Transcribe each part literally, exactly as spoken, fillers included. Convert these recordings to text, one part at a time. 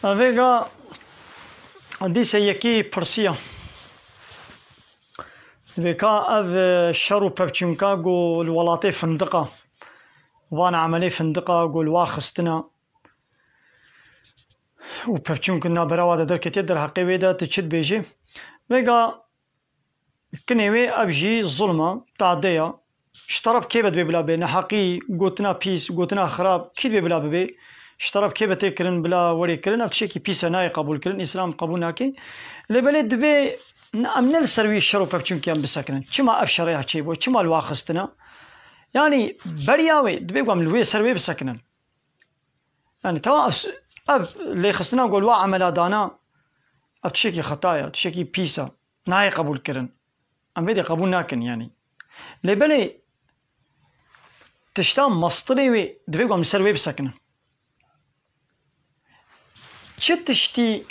Vêga dîse yekî pirsiya. Vêka ev, e, şer û pevçûnka ku li welatê findiqa, van emelê findiqa ku li wa xistina û pevçûnkin nabera wa de derketiye, derheqê wê de tu çi dibêjî? Vêga kinê wê ev jî zulm e, tade ye. Ji teref kê ve dibê bila bê? Neheqî, gotina pîs, gotina xirab, kî dibê bila bibê? Ji teref kê ve tê kirin, bila werê kirin, ev tiştekî pîs e, nayê qebûl kirin, Îslam qebûl nake. Lê belê dibê ne-, em ne li ser wî şer û pevçûnkê em bisekinin. Çima ev şerê çêbû? Çima li wa xistine? Yanî beriya wê dibê ku em li wê ser wê bisekinin. Yanî tewa ev, ev lêxistina ku li wa emela dana, ev tiştekî xeta ye, tiştekî pîs e. Nayê qebûl kirin. Em vê dê qebûl nakin yanî. Lê belê tişta mestirê wê divê ku em li ser wê bisekinin. Çi tiştî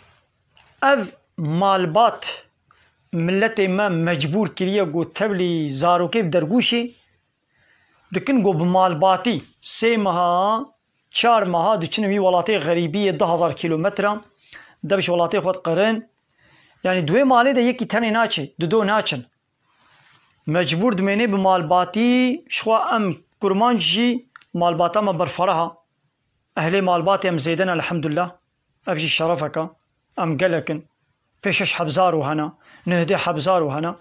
ev malbat miletê me mecbûr kiriye ku tevlî zarokê bi dergûşê dikin ku bi malbatî sê meha, çar meha diçin wî welatê xerîbiyê du hezar kîlometre, dev ji welatê xwe diqirin. Yanî di wê malê de yekî tenê naçê, dido naçin. Mecbûr dimênê bi malbatî, ji xwe em kurmanc jî malbata me berfireh e. Ehlê malbatê em zêde ne, elhemdulillah. Ev jî şerefek e. Em gelek in. Pê şeş heb zaro hene, nuhdeh heb zaro hene.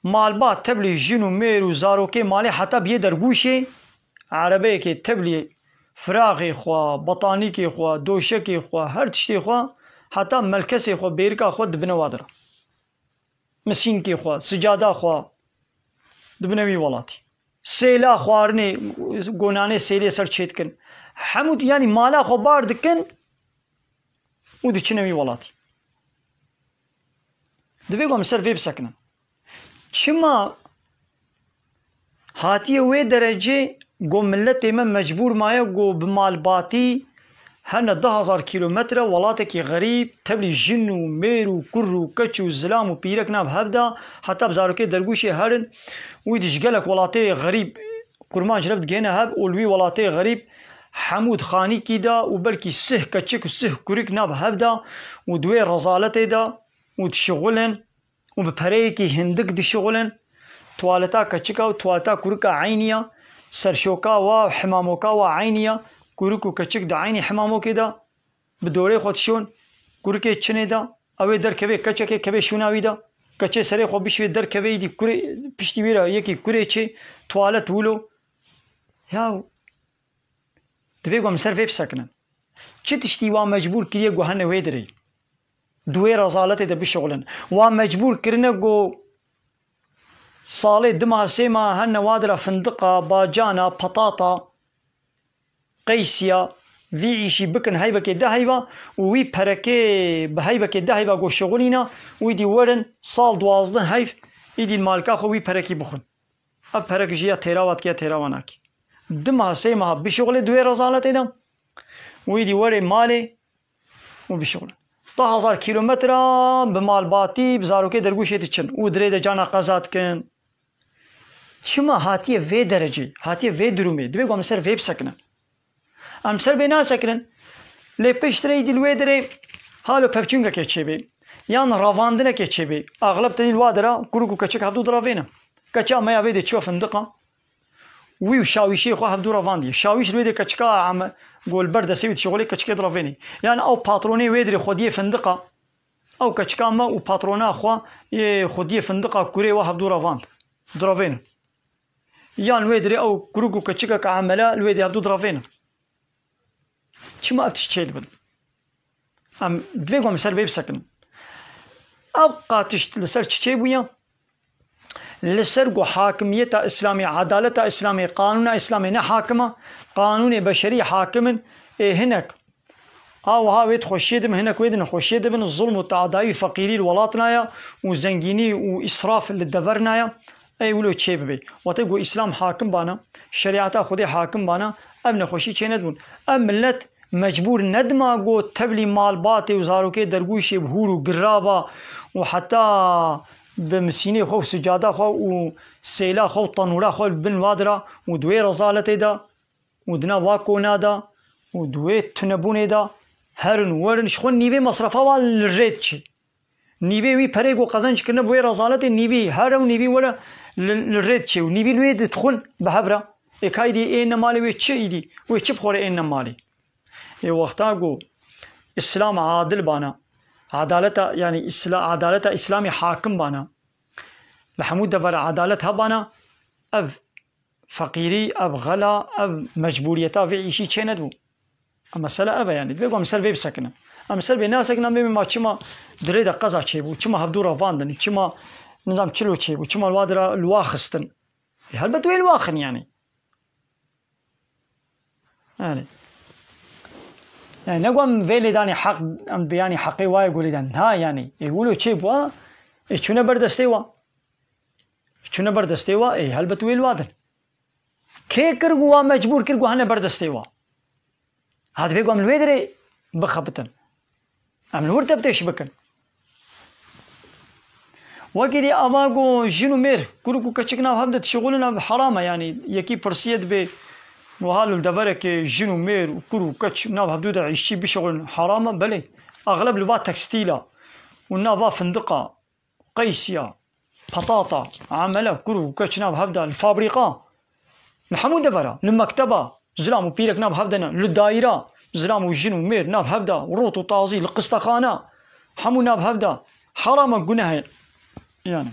Malbat tevlî jin û mêr û zarokê malê heta biyê dergûşê, erebeyekê tevlî firaxê xwe, betanîkê xwe, doşekê xwe, her tiştê xwe, heta melkesê xwe, bêrika xwe dibine wa dira. Misînkê xwe, sicada xwe dibine wî welatî. Sêla xwarinê, gonanê sêlê ser çê dikin. Hemû, yanî mala xwe bar dikin û diçine wî welatî. Divê ku em ser vê bisekinin. Çima hatiye wê derecê ku miletê me mecbûr maye ku bi malbatî hene du hezar kîlometre welatekî xerîb, tevlî jin û mêr û kur û keç û zilam û pîrek nav hev de, heta bi zarokê dergûşê herin, wî dî ji gelek welatê xerîb kurmanc rev digihêne hev û li wî welatê xerîb hemû di xanîkî de û belkî sih keçik û sih kurik nav hev de û di wê rezaletê de û dişixulin û bi pereyekî hindik dişixulin. Tuwaleta keçika û tuwaleta kurika eynî ya. Serşoka wa û himamoka wa eynî ya. Kurik û keçik di eynî himamokê de bi dorê xwe dişon. Kurikê çinê de, ew ê derkevê, keçekê kevê şûna wî de. Keçê serê xwe bişivê derkevê, îdî kurê, piştî wî re yekî kurê çê, tuwalet wilo. Ya divê ku em ser vê bisekinin. Çi tiştî wa mecbûr kiriye ku hene wê dirê? Di wê rezaletê de bişixulin. Wa mecbûr kirine ku salê du mah, sê mah hene wa dira findiqa, bacana, petata, qeysiya, vî îşî bikin heyvekê de heyva û wî perekê bi heyvekê de heyva ku şixulîna, wî dî werin sal duwazdeh heyv, îdî li malka xwe wî perekî bixwin. Ev perek jî ya têrawa dike ya têrawa nake. Du meha, sê meha bişuxulê di wê rezaletê de, wî dî werê malê û bişuxulê. Du hezar kîlometre bi malbatî, bi zarokê dergûşê diçin û dirê de cana qeza dikin. Çima hatiye vê derecê, hatiye vê durumê? Divê ku em ser vê bisekinin. Em ser bê nasekinin. Lê piştre îdî li wê derê halo pevçûngekê çêbê. Yan ravandinekê çêbê. Axleb tenî li wa dera kurik û keçik hevdû diravêne. Keça me ya vê dê çiyo findiqa. Wî û şawîşê xwe hevdû ravandî. Şawîş li wê dê keçika ame gol ber destê wî dişixulê keçikê diravênê. Yan ew patronê wê derê xwediyê findiqa. Ew keçika me û patrona xwe yê xwediyê findiqa kurê we hevdû ravand. Diravêne. Yan wê dirê ew kurik û keçikek amele li wê dê hevdû diravênin. Çima ev tişt çêdibin? Em divê ku em li ser vê bisekinin. Ev qatişt li ser çi çêbûye? Li ser ku hakimiyeta Îslamê, edaleta Îslamê, qanûna Îslamê ne hakim e, qanûnê beşerî hakim in, ê hinek A wiha wê dixweşiyê dibin, hinek wê di nexweşiyê dibin, zulm û teadayî û feqîrî li welat naya û zengînî û îsraf li dever naya, ey wilo çê bibe. Wate ku Îslam hakim bana, şerîeta Xwedê hakim bana, ev nexweşî çê nedibûn. Ev milet mecbûr nedima ku tevlî malbatê û zarokê dergûşê bi hûr û girava û heta bi misînê xwe û sicada xwe û sêla xwe û tanûra xwe li bin vadira û di wê rezaletê de û di nav va kona de û di wê tunebûnê de Herin, werin, ji xwe nîvê mesrefa wan li rê diçe. Nîvê wî perê ku qezenc kirine bi wê rezaletê nîvî here û nîvî were li, li rê diçe û nîvî li wê didixwin bi hev re. Ê ka îdî êne malê wê çi îdî? Wê çi bixwere êne malê? Ê wexta ku Îslam adil bana, adaleta, yanî Îsla-, adaleta Îslamê hakim bana, li hemû devera adalet hebana, ev feqîrî, ev xela, ev mecbûriyeta vê îşî çê nedibû. Em mesele ev e, yanî. Divê ku em ser vê bisekinin. Em ser vê nasekinin, em bê ma çima di rê de qeza çêbû, çima hevdû revandin, çima nizam çilo çêbû, çima li wa dira li wa xistin. E, helbet wê li wa xin, yanî. Yanî. Yanî ne ku em vê lêdanê heq, em bi yanî heqê wayê ku lêdan. Ha, yanî. E, wilo çêbû, ha? E, çûne ber destê wa. Çûne ber destê wa, ê, helbet wê li wa din. Kê kir ku wa mecbûr kir ku hene ber destê wa? Ha, divê ku em li wê dirê bixebitin. Em li wir teftêş bikin. Wekî dî ava ku jin û mêr, kuruk û keçik nav hev de dişixulin, ev heram e, yanî yekî pirsiye dibê, wiha li deverekê jin û mêr û kur û keç nav hevdû de îşçî bişixulin heram e, belê. Exleb li va tekstîla û nava findiqa, qeysiya, petata, emele, kur û keç nav hev de, li fabrîqa, li hemû devera, li mekteba, zilam û pîrek nav hev de ne, li dayîra, zilam û jin û mêr nav hev de, rot û tazî, li qistexana, hemû nav hev de, heram e, guneh e. Yanî,